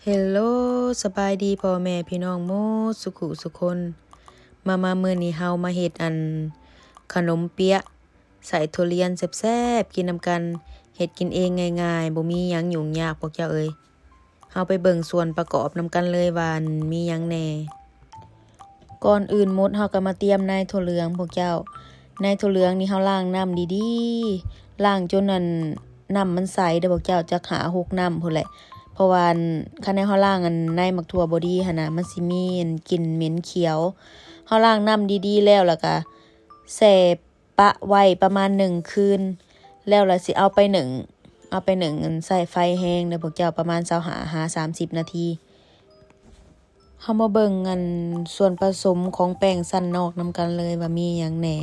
ເຮລໂລ ສະບາຍດີພໍ່ແມ່ພີ່ນ້ອງໝົດສຸຂູສຸຄົນ. ມາ ມາ ມື້ນີ້ເຮົາມາເຮັດອັນຂະໜົມເປຍະໃສ່ຖົ່ວລຽນແຊບໆ ກິນນຳກັນ. ເຮັດກິນເອງງ່າຍໆ ບໍ່ມີຫຍັງຫຍຸ້ງຍາກພວກເຈົ້າເອີຍ. ເຮົາໄປເບິ່ງສ່ວນປະກອບນຳກັນເລີຍວ່າ ອັນ ມີຫຍັງແດ່. ກ່ອນອື່ນໝົດເຮົາກໍມາຕຽມໃນຖົ່ວເຫຼືອງພວກເຈົ້າ. ໃນຖົ່ວເຫຼືອງນີ້ເຮົາລ້າງນ້ຳດີໆ ລ້າງຈົນອັນ ນ້ຳມັນໃສເດີ້ພວກເຈົ້າ ຈັກຫ້າຫົກນ້ຳພຸ້ນແຫຼະ. ເພາະວ່າ ອັນ ຄັນໃນເຮົາລ້າງອັນໃນໝາກຖົ່ວບໍ່ດີຫັ້ນນະ ມັນຊິມີອັນກິ່ນເໝັນຂຽວ. ເຮົາລ້າງນ້ຳດີໆແລ້ວ ແລ້ວກະແຊ່ປະໄວ້ປະມານໜຶ່ງຄືນ ແລ້ວລະຊິເອົາໄປໜຶ້ງ ເອົາໄປໜຶ້ງອັນໃຊ້ໄຟແຮງເດີ້ພວກເຈົ້າ ປະມານຊາວຫ້າຫາສາມສິບນາທີ. ເຮົາມາເບິ່ງອັນສ່ວນປະສົມຂອງແປ້ງຊັ້ນນອກນຳກັນເລີຍວ່າມີຫຍັງແດ່.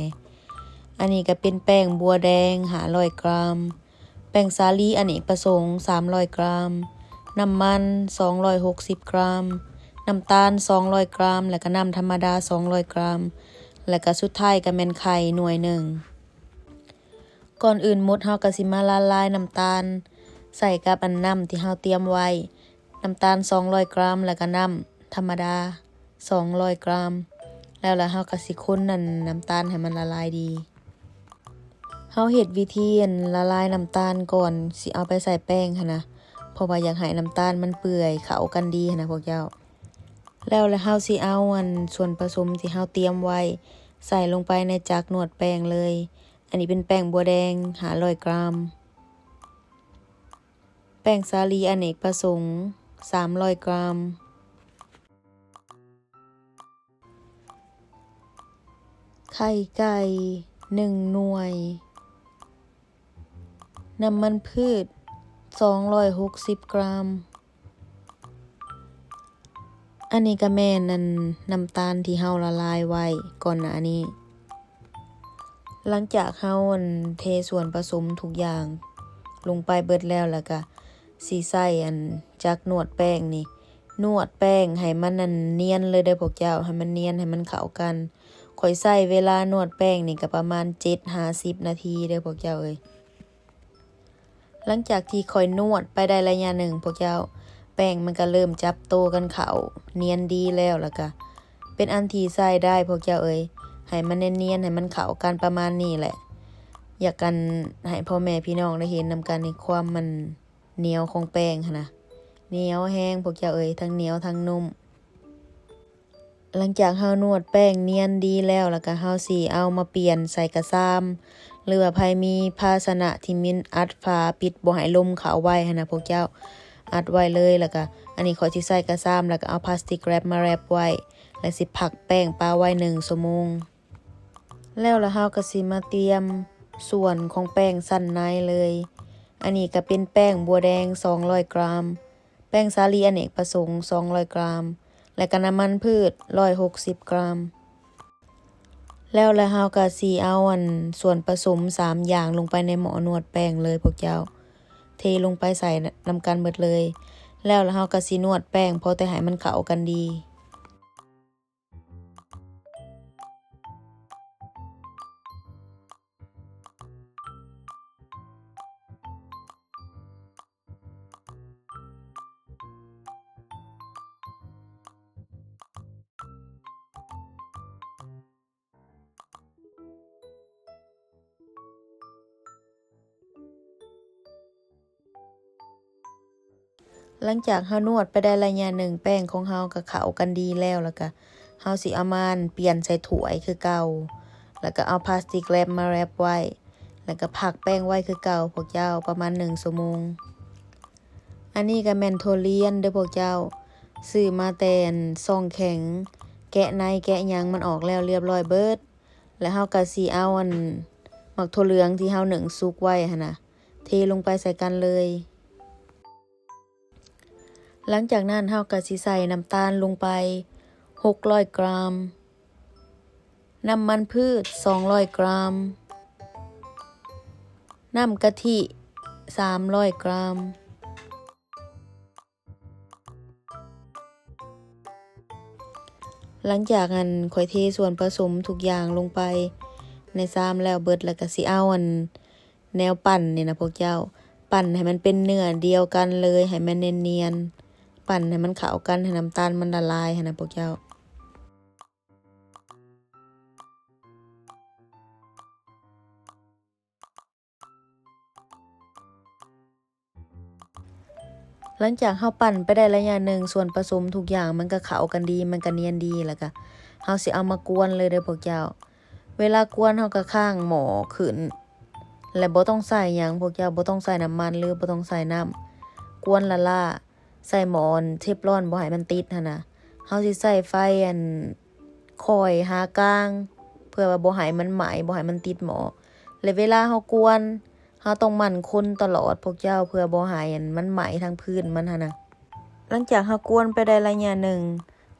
ອັນນີ້ກໍເປັນແປ້ງບົວແດງຫ້າຮ້ອຍກຣາມ, ແປ້ງສາລີອະເນກປະສົງສາມຮ້ອຍກຣາມ, ນ້ຳມັນສອງຮ້ອຍຫົກສິບກຣາມ, ນ້ຳຕານສອງຮ້ອຍກຣາມ ແລ້ວກໍນ້ຳທຳມະດາສອງຮ້ອຍກຣາມ ແລ້ວກໍສຸດທ້າຍກໍແມ່ນໄຂ່ໜ່ວຍໜຶ່ງ. ກ່ອນອື່ນໝົດເຮົາກໍຊິມາລະລາຍນ້ຳຕານໃສ່ກັບອັນນ້ຳທີ່ເຮົາຕຽມໄວ້. ນ້ຳຕານສອງຮ້ອຍກຣາມ ແລ້ວກໍນ້ຳທຳມະດາສອງຮ້ອຍກຣາມ ແລ້ວລະເຮົາກໍຊິຄົນອັນນ້ຳຕານໃຫ້ມັນລະລາຍດີ. ເຮົາເຮັດວິທີອັນລະລາຍນ້ຳຕານກ່ອນຊິເອົາໄປໃສ່ແປ້ງຫັ້ນນະ ເພາະວ່າຢາກໃຫ້ນ້ຳຕານມັນເປື່ອຍເຂົ້າກັນດີຫັ້ນນະພວກເຈົ້າ. ແລ້ວລະເຮົາຊິເອົາອັນສ່ວນປະສົມທີ່ເຮົາຕຽມໄວ້ໃສ່ລົງໄປໃນຈັກນວດແປ້ງເລີຍ. ອັນນີ້ເປັນແປ້ງບົວແດງຫ້າຮ້ອຍກຣາມ. ແປ້ງສາລີອະເນກປະສົງສາມຮ້ອຍກຣາມ, ໄຂ່ໄກ່ໜຶ່ງໜ່ວຍ, ນ້ຳມັນພືດສອງຮ້ອຍຫົກສິບກຣາມ. ອັນນີ້ກໍແມ່ນອັນນ້ຳຕານທີ່ເຮົາລະລາຍໄວ້ກ່ອນໜ້ານີ້. ຫຼັງຈາກເຮົາອັນເທສ່ວນປະສົມທຸກຢ່າງລົງໄປເບິດແລ້ວ ແລ້ວກະຊິໃຊ້ອັນຈັກນວດແປ້ງນີ້ ນວດແປ້ງໃຫ້ມັນອັນນຽນເລີຍເດີ້ພວກເຈົ້າ, ໃຫ້ມັນນຽນ ໃຫ້ມັນເຂົ້າກັນ. ຂ້ອຍໃຊ້ເວລານວດແປ້ງນີ້ກໍປະມານເຈັດຫາສິບນາທີເດີ້ພວກເຈົ້າເອີຍ. ຫຼັງຈາກທີ່ຂ້ອຍນວດໄປໄດ້ໄລຍະໜຶ່ງພວກເຈົ້າ, ແປ້ງມັນກໍເລີ່ມຈັບໂຕກັນເຂົ້າ ນຽນດີແລ້ວ ແລ້ວກະເປັນອັນທີ່ໃຊ້ໄດ້ພວກເຈົ້າເອີຍ. ໃຫ້ມັນນຽນໆ ໃຫ້ມັນເຂົ້າກັນປະມານນີ້ແຫຼະ. ຢາກກັນໃຫ້ພໍ່ແມ່ພີ່ນ້ອງໄດ້ເຫັນນຳກັນໃນຄວາມມັນໜຽວຂອງແປ້ງຫັ້ນນະ, ໜຽວແຮງພວກເຈົ້າເອີຍ, ທັງໜຽວທັງນຸ້ມ. ຫຼັງຈາກເຮົານວດແປ້ງນຽນດີແລ້ວ ແລ້ວກະເຮົາຊິເອົາມາປ່ຽນໃສ່ກະຊາມ ຫຼືວ່າໃຜມີພາຊະນະທີ່ມີອັດຝາປິດບໍ່ໃຫ້ລົມເຂົ້າໄວ້ຫັ້ນນະພວກເຈົ້າ, ອັດໄວ້ເລີຍ. ແລ້ວກະອັນນີ້ຂ້ອຍຊິໃສ່ກະຊາມ ແລ້ວກະເອົາພລາສຕິກແຣັບມາແຣັບໄວ້ ແລ້ວຊິພັກແປ້ງປະໄວ້ໜຶ່ງຊົ່ວໂມງ. ແລ້ວລະເຮົາກະຊິມາຕຽມສ່ວນຂອງແປ້ງຊັ້ນໃນເລີຍ. ອັນນີ້ກະເປັນແປ້ງບົວແດງສອງຮ້ອຍກຣາມ, ແປ້ງສາລີອະເນກປະສົງສອງຮ້ອຍກຣາມ ແລະກະນ້ຳມັນພືດຮ້ອຍຫົກສິບກຣາມ. ແລ້ວລະເຮົາກະຊິເອົາອັນສ່ວນປະສົມສາມຢ່າງລົງໄປໃນໝໍ້ນວດແປ້ງເລີຍພວກເຈົ້າ, ເທລົງໄປໃສ່ນຳກັນເບິດເລີຍ. ແລ້ວລະເຮົາກະຊິນວດແປ້ງພໍແຕ່ໃຫ້ມັນເຂົ້າກັນດີ. ຫຼັງຈາກເຮົານວດໄປໄດ້ໄລຍະໜຶ່ງ ແປ້ງຂອງເຮົາກໍເຂົ້າກັນດີແລ້ວ ແລ້ວກໍເຮົາຊິເອົາມາປ່ຽນໃສ່ຖ້ວຍຄືເກົ່າ ແລ້ວກໍເອົາພລາສຕິກແຣັບມາແຣັບໄວ້ ແລ້ວກໍພັກແປ້ງໄວ້ຄືເກົ່າພວກເຈົ້າ ປະມານໜຶ່ງຊົ່ວໂມງ. ອັນນີ້ກໍແມ່ນຖົ່ວລຽນເດີ້ພວກເຈົ້າ, ຊື້ມາແຕ່ອັນຊ່ອງແຂງ ແກະໃນແກະຫຍັງມັນອອກແລ້ວລຽບລ້ອຍເບິດ. ແລ້ວເຮົາກໍຊິເອົາອັນໝາກຖົ່ວເຫຼືອງທີ່ເຮົາໜຶ້ງສຸກໄວ້ຫັ້ນນະ ເທລົງໄປໃສ່ກັນເລີຍ. ຫຼັງຈາກນັ້ນເຮົາກໍຊິໃສ່ນ້ຳຕານລົງໄປຫົກຮ້ອຍກຣາມ, ນ້ຳມັນພືດສອງຮ້ອຍກຣາມ, ນ້ຳກະທິສາມຮ້ອຍກຣາມ. ຫຼັງຈາກນັ້ນຂ້ອຍເທສ່ວນປະສົມທຸກຢ່າງລົງໄປໃນຊາມແລ້ວເບິດ ແລ້ວກໍຊິເອົາອັນ ແນວປັ່ນນີ້ນະພວກເຈົ້າ, ປັ່ນໃຫ້ມັນເປັນເນື້ອດຽວກັນເລີຍ ໃຫ້ມັນນຽນ ປັ່ນໃຫ້ມັນເຂົ້າກັນ ໃຫ້ນ້ຳຕານມັນລະລາຍຫັ້ນນະພວກເຈົ້າ. ຫຼັງຈາກເຮົາປັ່ນໄປໄດ້ໄລຍະໜຶ່ງ ສ່ວນປະສົມທຸກຢ່າງມັນກະເຂົ້າກັນດີ ມັນກະນຽນດີ ແລ້ວກະເຮົາຊິເອົາມາກວນເລີຍເດີພວກເຈົ້າ. ເວລາກວນເຮົາກະຄ້າງໝໍ້ຂຶ້ນ ແລະ ບໍ່ຕ້ອງໃສ່ຫຍັງພວກເຈົ້າ ບໍ່ຕ້ອງໃສ່ນ້ຳມັນ ຫຼື ບໍ່ຕ້ອງໃສ່ນ້ຳ ກວນລ້າໆ ໃສ່ໝໍ້ອັນເທຟລອນບໍ່ໃຫ້ມັນຕິດຫັ້ນນະ. ເຮົາຊິໃຊ້ໄຟອັນ ຄ່ອຍຫາກາງ ເພື່ອວ່າບໍ່ໃຫ້ມັນໄໝ້ ບໍ່ໃຫ້ມັນຕິດໝໍ້ ແລະ ເວລາເຮົາກວນ ເຮົາຕ້ອງໝັ່ນຄົນຕະຫຼອດພວກເຈົ້າ ເພື່ອບໍ່ໃຫ້ອັນມັນໄໝ້ທາງພື້ນມັນຫັ້ນນະ. ຫຼັງຈາກເຮົາກວນໄປໄດ້ໄລຍະໜຶ່ງ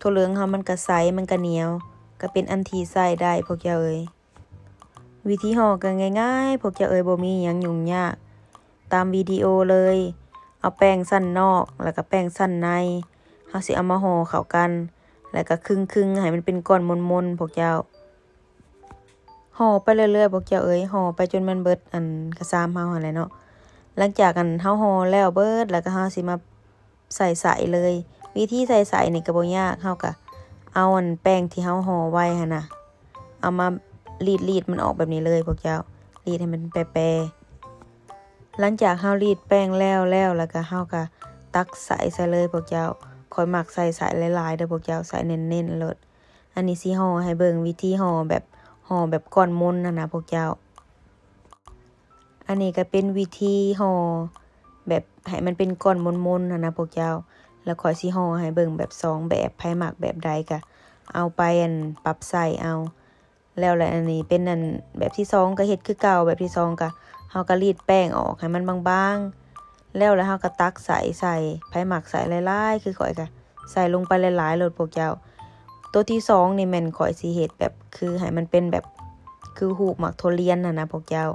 ຖົ່ວເຫຼືອງເຮົາມັນກະໃສ ມັນກະໜຽວ ກະເປັນອັນທີ່ໃຊ້ໄດ້ພວກເຈົ້າເອີຍ. ວິທີຫໍ່ກະງ່າຍໆ ພວກເຈົ້າເອີຍ ບໍ່ມີຫຍັງຫຍຸ້ງຍາກ. ຕາມວິດີໂອເລີຍ ເອົາແປ້ງຊັ້ນນອກ ແລ້ວກະແປ້ງຊັ້ນໃນ ເຮົາຊິເອົາມາຫໍ່ເຂົ້າກັນ ແລ້ວກະຄຶງໆ ໃຫ້ມັນເປັນກ້ອນມົນໆ ພວກເຈົ້າ. ຫໍ່ໄປເລື້ອຍໆ ພວກເຈົ້າເອີຍ ຫໍ່ໄປຈົນມັນເບິດອັນກະຊາມເຮົາຫັ້ນແຫຼະເນາະ. ຫຼັງຈາກອັນເຮົາຫໍ່ແລ້ວເບິດ ແລ້ວກະເຮົາຊິມາ ໃສ່ໄສ້ເລີຍ. ວິທີໃສ່ໄສ້ນີ້ກະບໍ່ຍາກ ເຮົາກະເອົາອັນແປ້ງທີ່ເຮົາຫໍ່ໄວ້ຫັ້ນນະ ເອົາມາລີດໆ ມັນອອກແບບນີ້ເລີຍພວກເຈົ້າ ລີດໃຫ້ມັນແປໆ. ຫຼັງຈາກເຮົາລີດແປ້ງແລ້ວແລ້ວ ແລ້ວກະເຮົາກະຕັກໄສ້ໃສ່ເລີຍພວກເຈົ້າ. ຂ້ອຍມັກໃສ່ໄສ້ຫຼາຍໆ ເດີພວກເຈົ້າ ໃສ່ເນັ້ນໆ ໂລດ. ອັນນີ້ຊິຫໍ່ໃຫ້ເບິ່ງວິທີຫໍ່ແບບ ຫໍ່ແບບກ້ອນມົນຫັ້ນນະພວກເຈົ້າ. ອັນນີ້ກະເປັນວິທີຫໍ່ແບບໃຫ້ມັນເປັນກ້ອນມົນໆ ຫັ້ນນະພວກເຈົ້າ. ແລ້ວຂ້ອຍຊິຫໍ່ໃຫ້ເບິ່ງແບບສອງແບບ ໃຜມັກແບບໃດກະເອົາໄປອັນປັບໃຊ້ເອົາ. ແລ້ວແຫຼະ ອັນນີ້ເປັນອັນແບບທີສອງກະເຮັດຄືເກົ່າ ແບບທີສອງກະເຮົາກະລີດແປ້ງອອກໃຫ້ມັນບາງໆ ແລ້ວແຫຼະເຮົາກະຕັກໄສ້ໃສ່ ໃຜມັກໃສ່ຫຼາຍໆ ຄືຂ້ອຍກະ ໃສ່ລົງໄປຫຼາຍໆ ໂລດພວກເຈົ້າ. ໂຕທີສອງນີ້ແມ່ນຂ້ອຍຊິເຮັດແບບ ຄືໃຫ້ມັນເປັນແບບ ຄືຮູບໝາກຖົ່ວລຽນຫັ້ນນະພວກເຈົ້າ.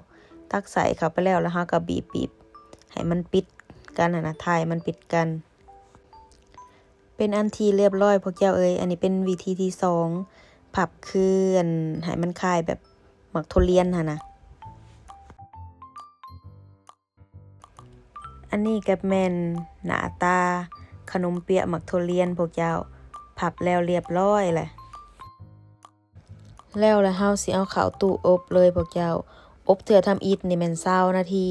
ຕັກໃສ່ເຂົ້າໄປແລ້ວ ແລ້ວເຮົາກະບີບໆ ໃຫ້ມັນປິດກັນຫັ້ນນະ ທ້າຍມັນປິດກັນ. ເປັນອັນທີ່ລຽບລ້ອຍພວກເຈົ້າເອີຍ. ອັນນີ້ເປັນວິທີທີສອງ ພັບຄືອັນໃຫ້ມັນຄ້າຍແບບໝາກຖົ່ວລຽນຫັ້ນນະ. ອັນນີ້ກະແມ່ນໜ້າຕາຂະໜົມເປຍໝາກຖົ່ວລຽນພວກເຈົ້າ ພັບແລ້ວລຽບລ້ອຍແຫຼະ. ແລ້ວລະເຮົາຊິເອົາເຂົ້າຕູ້ອົບເລີຍພວກເຈົ້າ. ອົບເທື່ອທຳອິດນີ້ແມ່ນຊາວນາທີ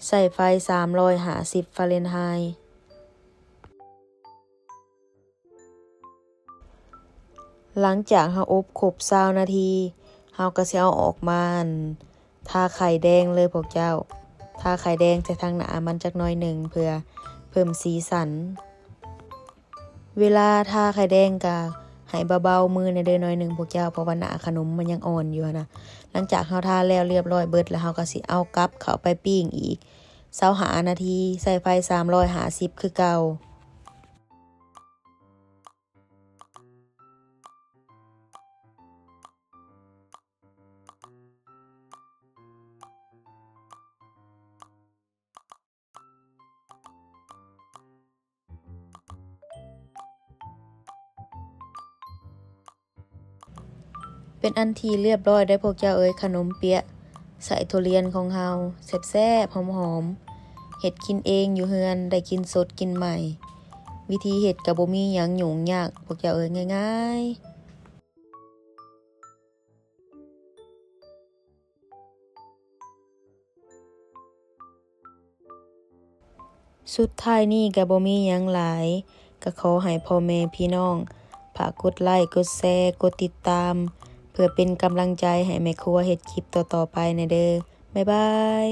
ໃຊ້ໄຟສາມຮ້ອຍຫ້າສິບຟາເຣັນໄຮ. ຫຼັງຈາກເຮົາອົບຄົບຊາວນາທີ ເຮົາກະຊິເອົາອອກມາ ອັນ ທາໄຂ່ແດງເລີຍພວກເຈົ້າ. ທາໄຂ່ແດງໃສ່ທາງໜ້າມັນຈັກໜ້ອຍໜຶ່ງ ເພື່ອເພີ່ມສີສັນ. ເວລາທາໄຂ່ແດງກະໃຫ້ເບົາໆມືແດ່ເດີໜ້ອຍໜຶ່ງພວກເຈົ້າ ເພາະວ່າໜ້າຂະໜົມມັນຍັງອ່ອນຢູ່ຫັ້ນນະ. ຫຼັງຈາກເຮົາທາແລ້ວລຽບລ້ອຍເບິດ ແລ້ວເຮົາກະຊິເອົາກັບເຂົ້າໄປປີ້ງອີກຊາວຫ້ານາທີ ໃຊ້ໄຟສາມຮ້ອຍຫ້າສິບຄືເກົ່າ. ເປັນອັນທີ່ລຽບລ້ອຍໄດ໋ພວກເຈົ້າເອີຍ ຂະໜົມເປຍ ໄສ້ຖົ່ວລຽນຂອງເຮົາ ແຊບໆ ຫອມໆ ເຮັດກິນເອງຢູ່ເຮືອນ ໄດ້ກິນສົດກິນໃໝ່. ວິທີເຮັດກະບໍ່ມີຫຍັງຫຍຸ້ງຍາກພວກເຈົ້າເອີຍ ງ່າຍໆ. ສຸດທ້າຍນີ້ກະບໍ່ມີຫຍັງຫຼາຍ ກະຂໍໃຫ້ພໍ່ແມ່ພີ່ນ້ອງຝາກກົດໄລ ກົດແຊ ກົດຕິດຕາມ ເພື່ອເປັນກຳລັງໃຈໃຫ້ແມ່ຄົວເຮັດຄລິບຕໍ່ໆໄປແດ່ເດີ. ບາຍບາຍ.